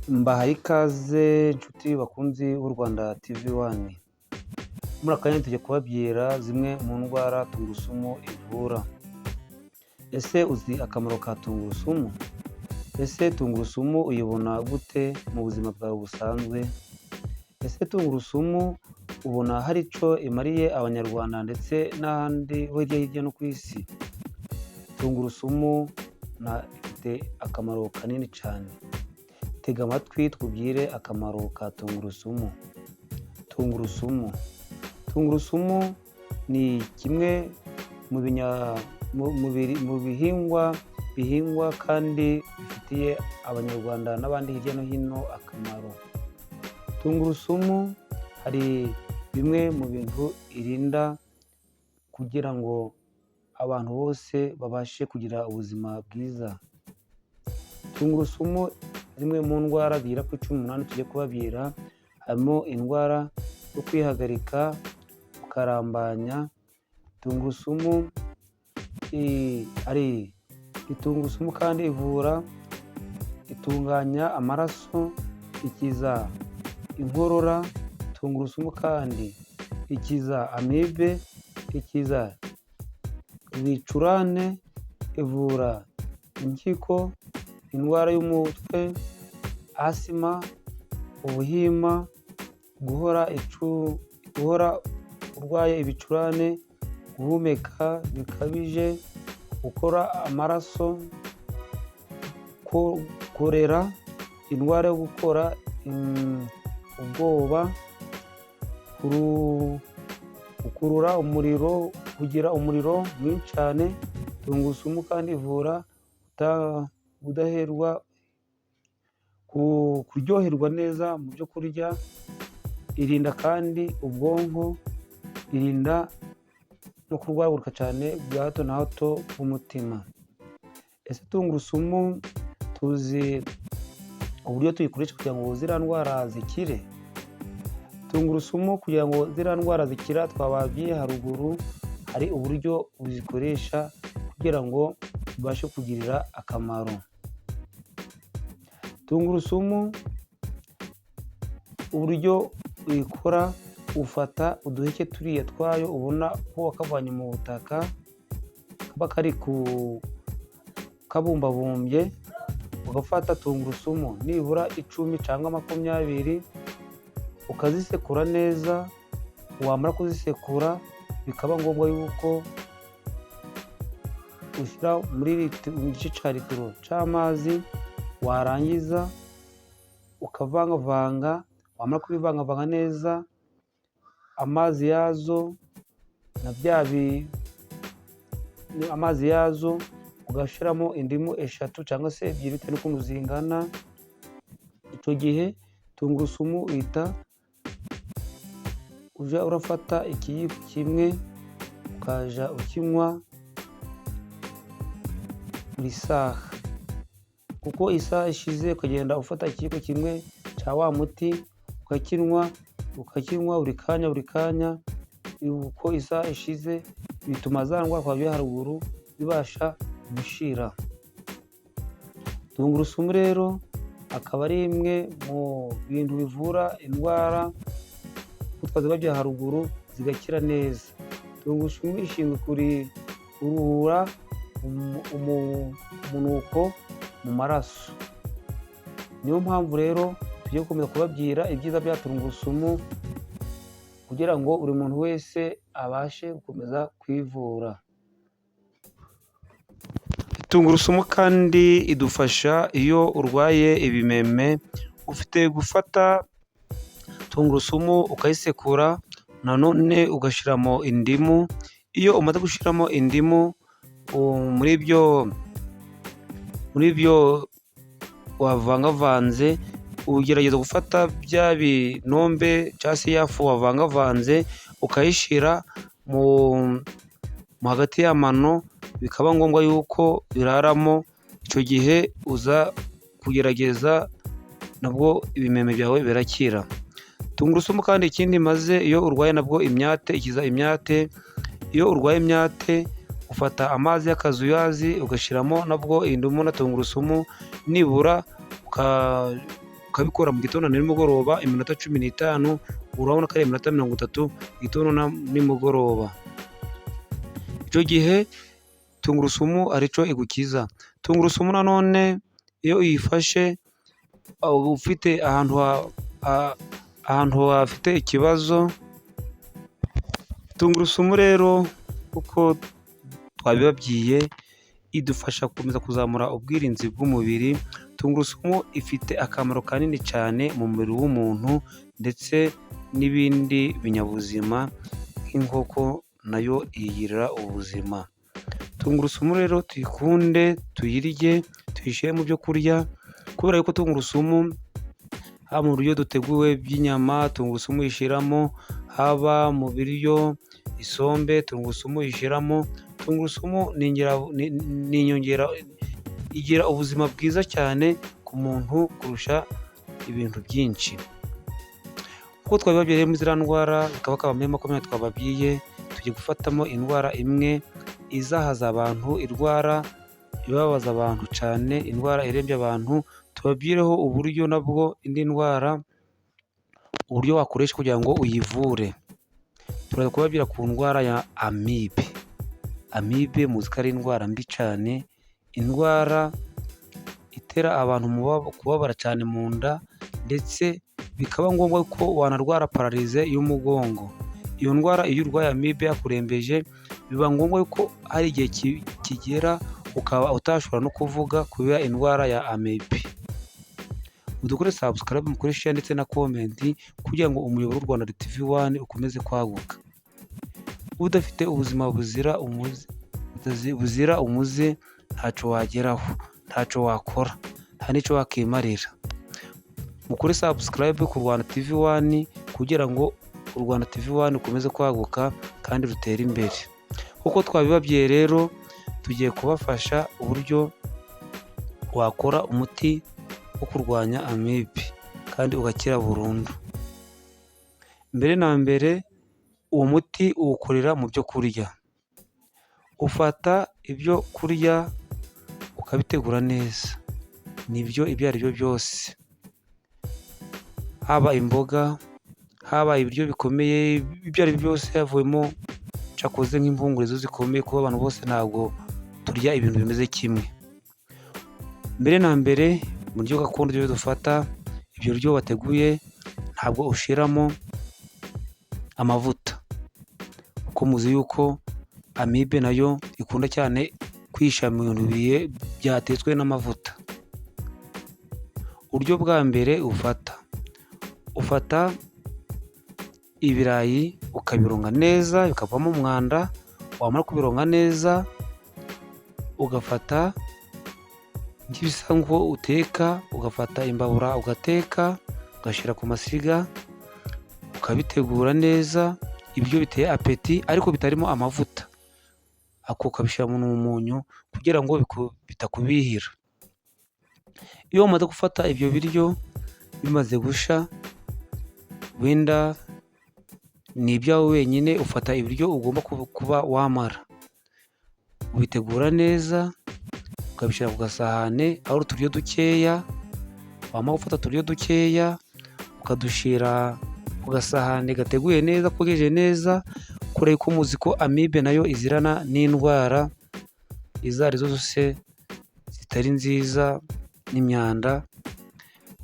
Mbahaye ikaze nshuti bakunzi b'u Rwanda TV One. Muri aka kanya tujya kubabwira zimwe mu ndwara tungurusumu ivura. Ese uzi akamaro ka tungurusumu? Ese tungurusumu uyibona gute mu buzima bwawe busanzwe? Ese tungurusumu ubona hari icyo imariye Abanyarwanda ndetse n'ahandi hirya hirya no ku isi? Tungurusumu ifite akamaro kanini cyane. Tega amatwi tukubwire akamaro ka tungurusumu. Tungurusumu, tungurusumu ni kimwe mu bihingwa bihingwa kandi bifitiye Abanyarwanda n'abandi hirya no hino akamaro. Tungurusumu hari bimwe mu bintu irinda kugira ngo abantu bose babashe kugira ubuzima bwiza. Tungurusumu zimwe mu ndwara zigera kuri 18 tugiye kubabwira, harimo indwara yo kwihagarika ukarambanya. Tungurusumu ari tungurusumu kandi ivura, itunganya amaraso, ikiza inkorora. Tungurusumu kandi ikiza amibe, ikiza ibicurane, ivura impyiko, indwara y'umutwe, asima, ubuhima, guhora urwaye ibicurane, guhumeka bikabije, gukora amaraso, korera, indwara yo gukora ubwoba, gukurura umuriro, kugira umuriro mwinshi cyane. Tungurusumu kandi ivura kudaherwa, kuryoherwa neza mu byo kurya, irinda kandi ubwonko, irinda no kurwaragurika cyane bya hato na hato bw'umutima. Ese tungurusumu tuzi uburyo tuyikoresha kugira ngo ziriya ndwara zikire? Tungurusumu kugira ngo ziriya ndwara zikira twababwiye haruguru, hari uburyo uzikoresha kugira ngo bibashe kugirira akamaro. Tungurusumu uburyo uyikora, ufata uduheke turiya twayo ubona ko wakavanye mu butaka, kaba kari kabumbabumbye, ugafata tungurusumu nibura 10 cyangwa 20, ukazisekura neza. Wamara kuzisekura bikaba ngombwa yuko ushyira muri gice cya litiro cy'amazi, warangiza ukavangavanga. Wamara kubivangavanga neza, amazi yazo na bya amazi yazo, ugashyiramo indimu eshatu cyangwa se ebyiri bitewe n'ukuntu zingana. Icyo gihe tungurusumu uhita ujya urafata ikiyiko kimwe ukajya ukinywa buri saha. Kuko isaha ishize ukagenda ufata ikiyiko kimwe cya wa muti ukakinywa, ukakinywa buri kanya buri kanya, uko isaha ishize bituma za ndwara twabwiye haruguru zibasha gushira. Tungurusumu rero akaba ari imwe mu bintu bivura indwara nk'uko twazibabwiye haruguru zigakira neza. Tungurusumu ishinzwe kuruhura umunuko mu maraso. Niyo mpamvu rero tugiye gukomeza kubabwira ibyiza bya tungurusumu kugira ngo buri muntu wese abashe gukomeza kwivura. Tungurusumu kandi idufasha iyo urwaye ibimeme, ufite gufata tungurusumu ukayisekura, nanone ugashyiramo indimu. Iyo umaze gushyiramo indimu muri ibyo wavangavanze, ugerageza gufata bya binombe cyangwa se ya fu wavangavanze ukayishyira mu hagati y'amano, bikaba ngombwa yuko biraramo. Icyo gihe uza kugerageza nabwo ibimeme byawe birakira. Tungurusumu kandi ikindi imaze iyo urwaye nabwo imyate, ikiza imyate. Iyo urwaye imyate ufata amazi y'akazuyazi ugashyiramo nabwo indimu na tungurusumu, nibura Ukabikora mu gitondo na nimugoroba iminota 15, urabona ko ari iminota 30 igitondo na nimugoroba. Icyo gihe tungurusumu aricyo igukiza. Tungurusumu nanone iyo uyifashe ufite ahantu hafite ikibazo, tungurusumu rero uko twabibabwiye idufasha gukomeza kuzamura ubwirinzi bw'umubiri. Tungurusumu ifite akamaro kanini cyane mu mubiri w'umuntu ndetse n'ibindi binyabuzima nk'inkoko nayo iyigirira ubuzima. Tungurusumu rero tuyikunde, tuyirye, tuyishyire mu byo kurya, kubera yuko tungurusumu haba mu biryo duteguwe by'inyama tungurusumu uyishyiramo, haba mu biryo isombe tungurusumu uyishyiramo. Tungurusumu ni inyongera igira ubuzima bwiza cyane ku muntu kurusha ibintu byinshi. Uko twabibabwiye muri ziriya ndwara zikabakaba muri 20 twababwiye, tugiye gufatamo indwara imwe izahaza abantu, indwara ibabaza abantu cyane, indwara irembya abantu, tubabwireho uburyo nabwo indi ndwara uburyo wakoresha kugira ngo uyivure. Turaza kubabwira ku ndwara ya amibe. Amibe muzi ko ari indwara mbi cyane, indwara itera abantu kubabara cyane mu nda, ndetse bikaba ngombwa ko wanarwara pararize y'umugongo. Iyo ndwara iyo urwaye amibe yakurembeje, biba ngombwa ko hari igihe kigera ukaba utashobora no kuvuga kubera indwara ya amibe. Mudukore subscribe, mukore share ndetse na comment kugira ngo umuyoboro w'u Rwanda TV 1 ukomeze kwaguka. Udafite ubuzima buzira umuze ntacyo wageraho, ntacyo wakora, nta n'icyo wakimarira. Mukore subscribe ku Rwanda TV 1 kugira ngo u Rwanda TV 1 rukomeze kwaguka kandi rutere imbere. Nk'uko twabibabwiye rero, tugiye kubafasha uburyo wakora umuti wo kurwanya amibe kandi ugakira burundu. Mbere na mbere uwo muti uwukorera mu byo kurya. Ufata ibyo kurya ukabitegura neza, nibyo ibyo ari byo byose, haba imboga, haba ibiryo bikomeye, ibyo ari byo byose havuyemo cyakoze nk'impungure zo zikomeye, kuko abantu bose ntabwo turya ibintu bimeze kimwe. Mbere na mbere mu buryo gakondo ibyo dufata, ibyo biryo wateguye ntabwo ushyiramo amavuta, kuko muzi yuko amibe nayo ikunda cyane kwihisha mu bintu byatetswe n'amavuta. Uburyo bwa mbere ufata ibirayi ukabironga neza bikavamo umwanda, wamara kubironga neza ugafata nk'ibisa nko uteka, ugafata imbabura ugateka, ugashyira ku masiga, ukabitegura neza, ibiryo biteye appétit ariko bitarimo amavuta, ako ukabishyiramo n'umunyu kugira ngo bitakubihira. Iyo wamaze gufata ibyo biryo bimaze gushya, wenda ni ibyawe wenyine, ufata ibiryo ugomba kuba wamara, ubitegura neza ukabishyira ku gasahane ari uturyo dukeya, wamara gufata uturyo dukeya ukadushyira ku gasahane gateguye neza kogeje neza, kubera ko muzi ko amibe nayo izirana n'indwara izo arizo zose zitari nziza n'imyanda,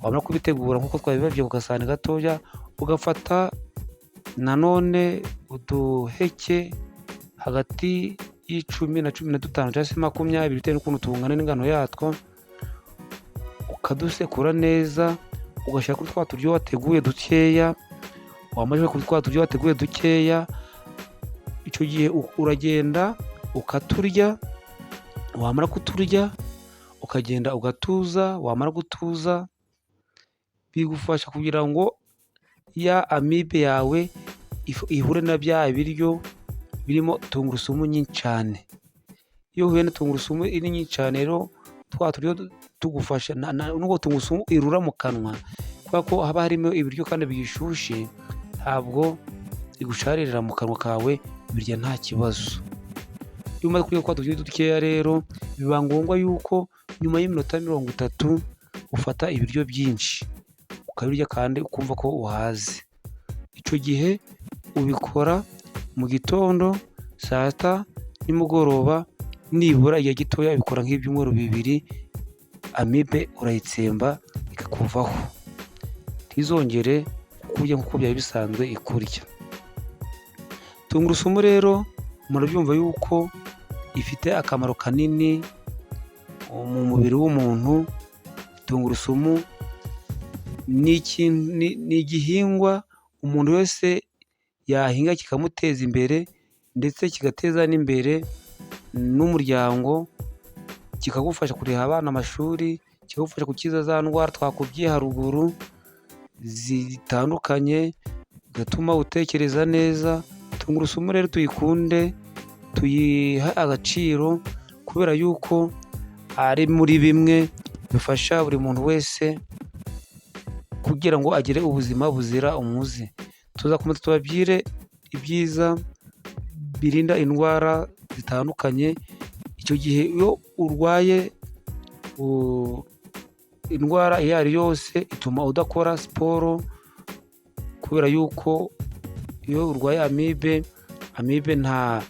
wamara kubitegura nk'uko twabibabwiye ku gasahani gatoya, ugafata nanone uduheke hagati y'icumi na 15 cyangwa se 20 bitewe n'ukuntu tungana n'ingano yatwo, ukadusekura neza, ugashyira kuri twa turyo wateguye dukeya, wamara kuri twa turyo wateguye dukeya, icyo gihe uragenda ukaturya, wamara kuturya ukagenda ugatuza, wamara gutuza bigufasha kugira ngo ya amibe yawe ihure na bya biryo birimo tungurusumu nyinshi cyane. Iyo uhuye na tungurusumu iri nyinshi cyane rero, twa turyo tugufasha nubwo tungurusumu irura mu kanwa, kubera ko haba harimo ibiryo kandi bigishyushye, ntabwo igusharirira mu kanwa kawe, ubirya nta kibazo. Iyo umaze kurya twa turyo dukeya rero, biba ngombwa yuko nyuma y'iminota 30 ufata ibiryo byinshi. ukabirya kandi ukumva ko uhaze. Icyo gihe ubikora mu gitondo, saa sita, nimugoroba, nibura igihe gitoya ubikora nk'ibyumweru 2, amibe urayitsemba ikakuvaho, ntizongere kukurya nk'uko byari bisanzwe ikurya. Tungurusumu rero murabyumva yuko ifite akamaro kanini mu mubiri w'umuntu. Tungurusumu ni igihingwa umuntu wese yahinga kikamuteza imbere, ndetse kigateza n'imbere n'umuryango, kikagufasha kuriha abana amashuri, kikagufasha gukiza za ndwara twakubwiye haruguru zitandukanye, bigatuma utekereza neza. Tungurusumu rero tuyikunde, tuyihe agaciro, kubera yuko ari muri bimwe bifasha buri muntu wese kugira ngo agire ubuzima buzira umuze. Tuzakomeza tubabwire ibyiza birinda indwara zitandukanye. Icyo gihe iyo urwaye indwara iyo ari yose ituma udakora siporo, kubera yuko iyo urwaye amibe, amibe nta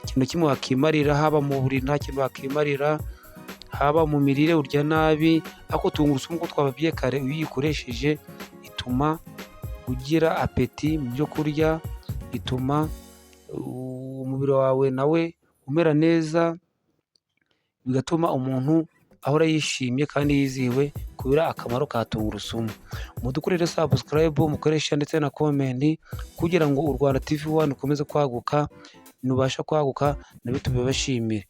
kintu kimwe wakimarira, haba mu buriri nta kintu wakimarira, haba mu mirire urya nabi, ariko tungurusumu nk'uko twababwiye kare, iyo uyikoresheje ituma ugira appétit mu byo kurya, ituma umubiri wawe nawe umera neza, bigatuma umuntu ahora yishimye kandi yizihiwe kubera akamaro ka tungurusumu. Mudukorere subscribe, mukoreshe ndetse na comment, kugira ngo u Rwanda TV One rukomeze kwaguka, nubasha kwaguka nabyo tubibashimire.